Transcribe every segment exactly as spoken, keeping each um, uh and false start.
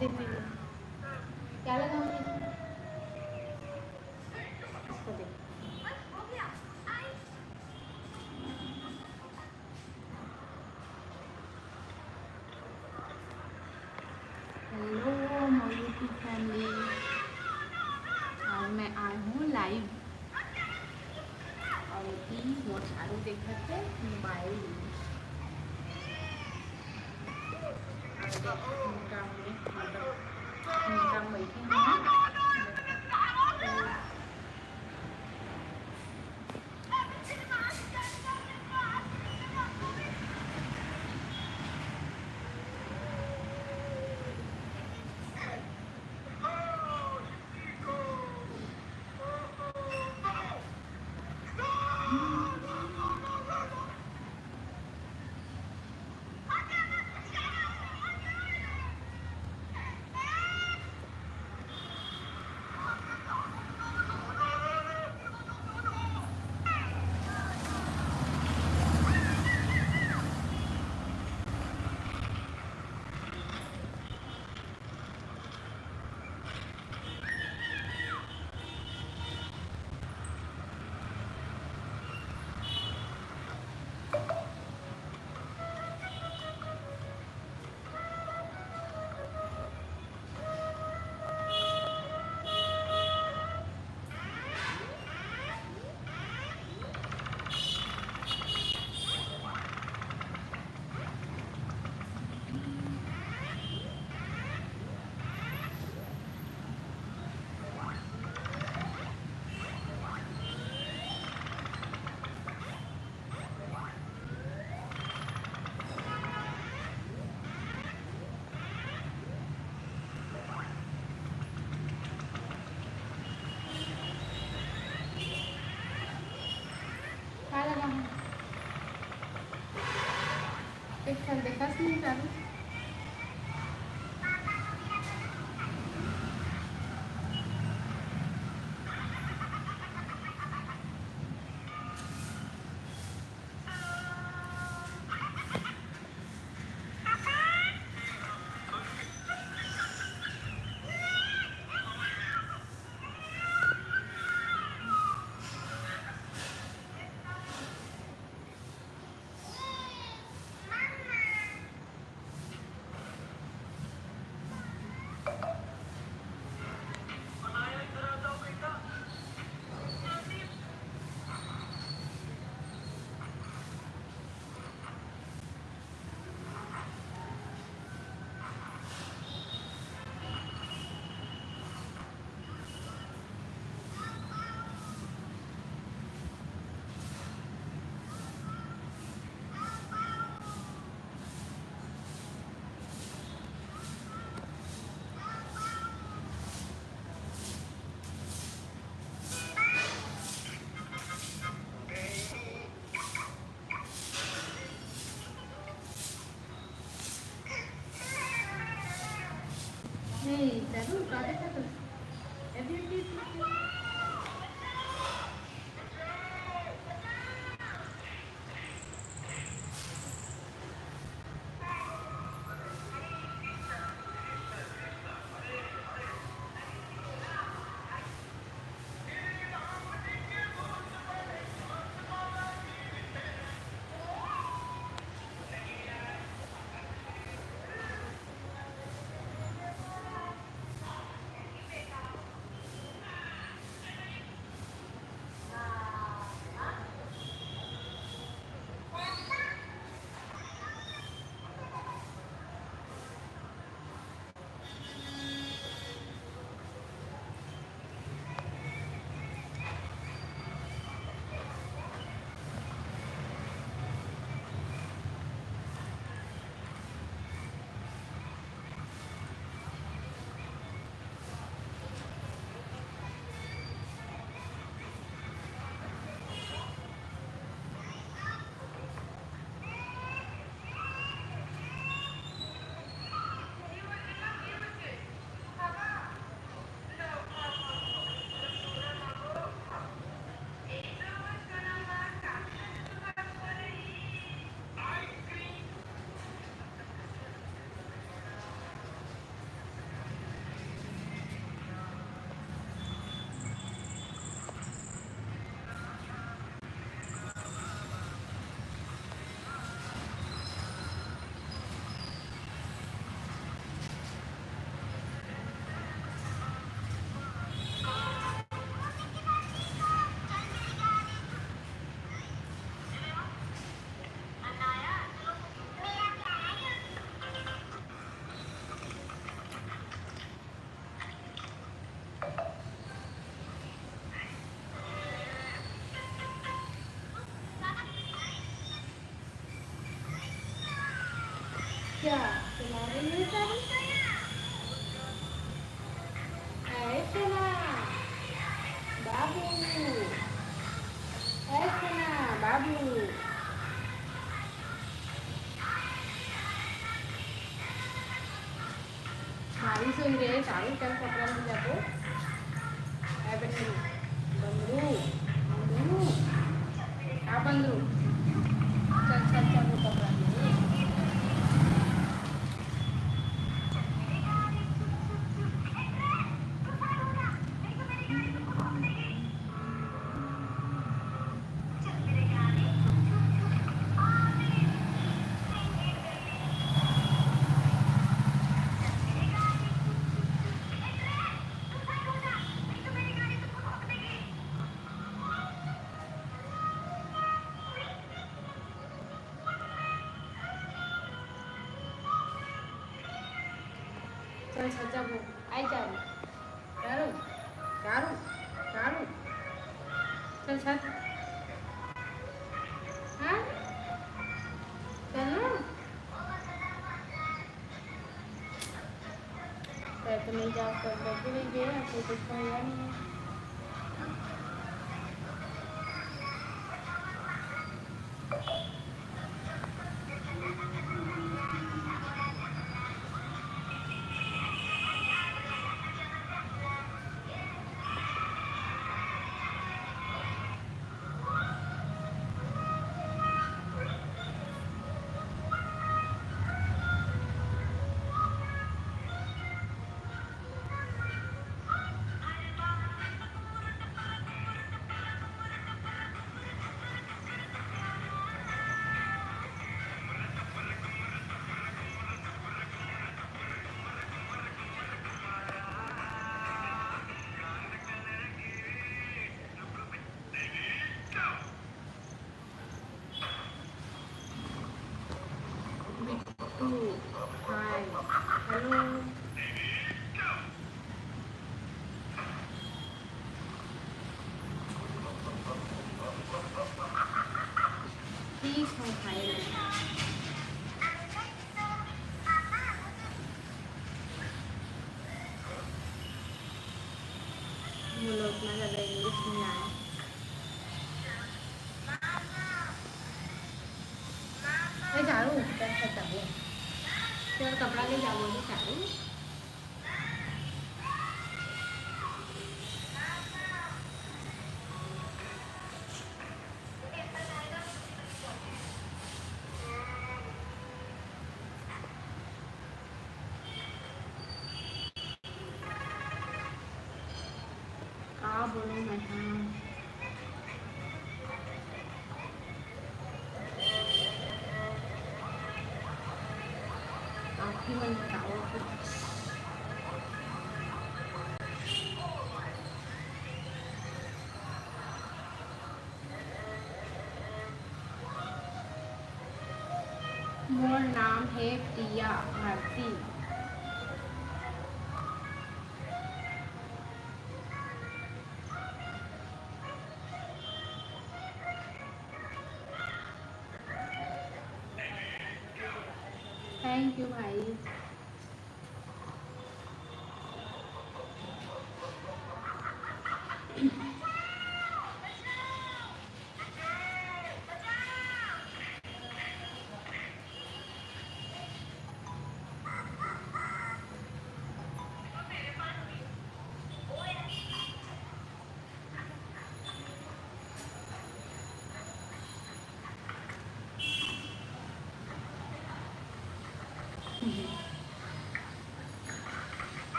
देख, देख, देख। क्या लगा मुझे? इसको देख। हेलो, मोर YouTube फैमिली, आज मैं आई हूँ लाइव। अउ एती मोर झाड़ू देखत हे मोबाइल में। अउ देखो, मोटा में, मतलब, मोटा में बैठी हूँ। का लगा है? एक साल देखा सुन चालू। रे चारू, चल कपड़ा ले जाबो। ए बंदरू, बंदरू, बंदरू, का बंदरू? चल, चल, चल, वो कपड़ा ले। चल, चल, जा वो। आई जा रे। चारू, चारू, चारू। चल, चल। हाँ? चल ना। तो नहीं जा सकता, नहीं गया, कोई कुछ नहीं है। बिट्टू, हाय, हेलो। ठीक है भाई। वो लोग ना ज़्यादा इंग्लिश नहीं आए। ए, चारू, चल, चल, चारू। चल, कपड़ा ले जाओ, बोलो, चारू। का बोलूं मैं, हाँ। आप ही मन बताओ कुछ। मोर नाम हे प्रिया भारती। Thank you भाई।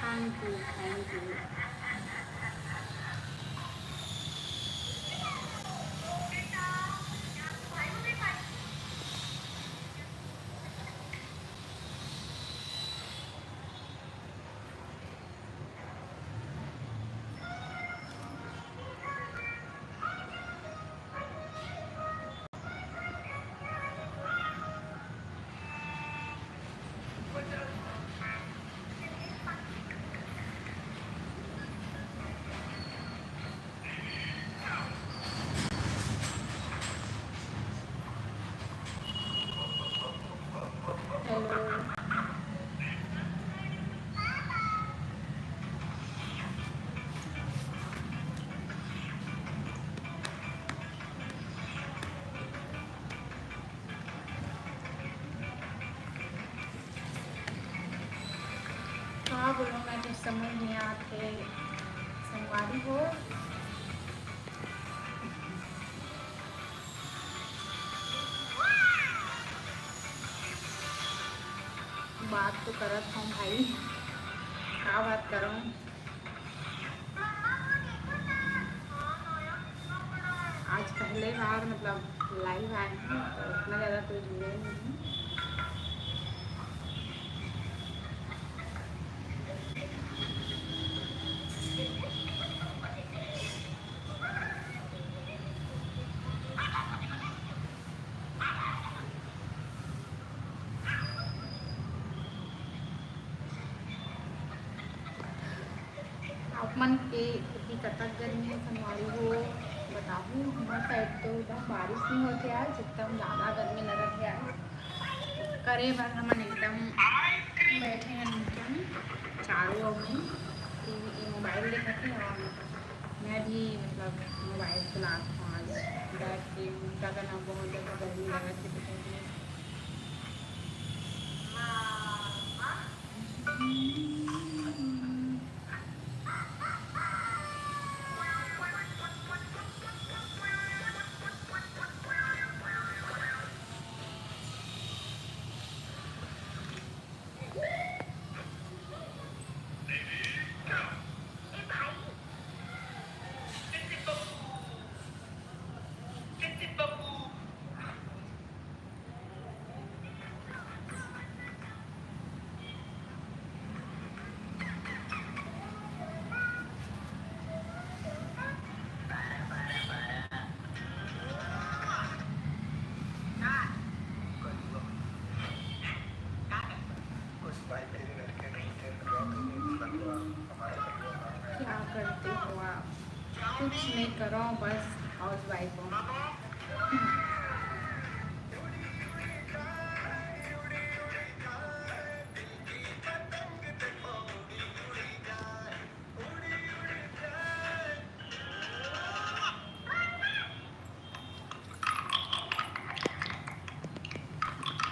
Thank you, thank you. बोलो, मैं कुछ समझ नहीं आते संगवारी हो। बात तो करत हूँ भाई, का बात करूँ? आज पहले बार मतलब लाइव आए हैं, तो उतना ज़्यादा कोई जुड़े नहीं हैं। आप मन के कोती कतक गर्मी हे संगवारी हो, बताहू। हमर साइड तो एकदम बारिश नहीं होत हे आज, एकदम ज़्यादा गर्मी लगत हे आज। करे बर हमन एकदम बैठे हन नीचे में, चारों ओर में टीवी, मोबाइल देखत हे और मैं भी मतलब मोबाइल चलात हूँ। आज बैठ के उनका करना बहुत ज़्यादा गर्मी लगत हे, तो क्या करते हो आप? कुछ नहीं करो, बस हाउस वाइफ हो।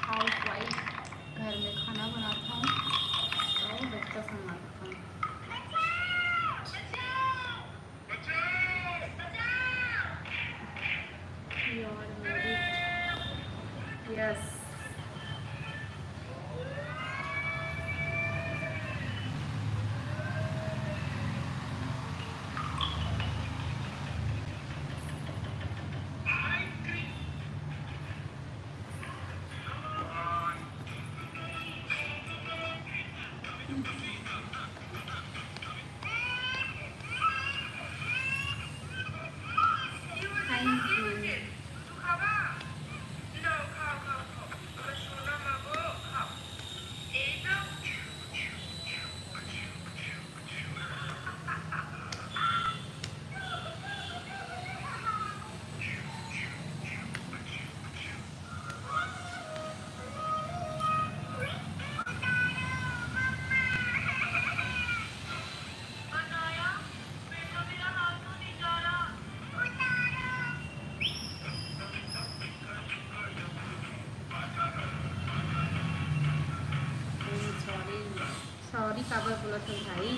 हाउस वाइफ, घर में खाना बनात हूँ और बच्चा संभालत हूँ। You are married? Yes. Sorry काबर बोलत हस भाई?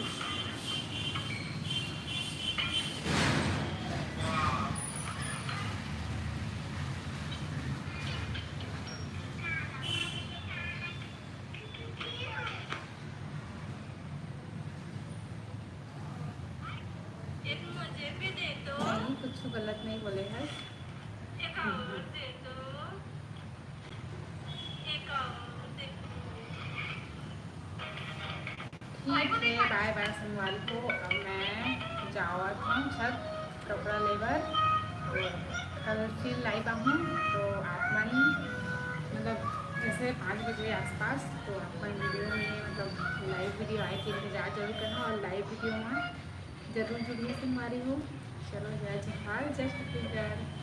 नहीं, कुछ गलत नहीं बोले हस। ठीक है, बाय बाय संगवारी हो। अब मैं जावत हूँ छत कपड़ा लेबर, तो कल फिर लाइव आहूँ। तो आप मन मतलब ऐसे पाँच बजे आसपास तो आप मन वीडियो में मतलब लाइव वीडियो आए के इंतजार जरूर करना और लाइव वीडियो में जरूर जुड़िए संगवारी हो। चलो, जय जोहार, जय छत्तीसगढ़।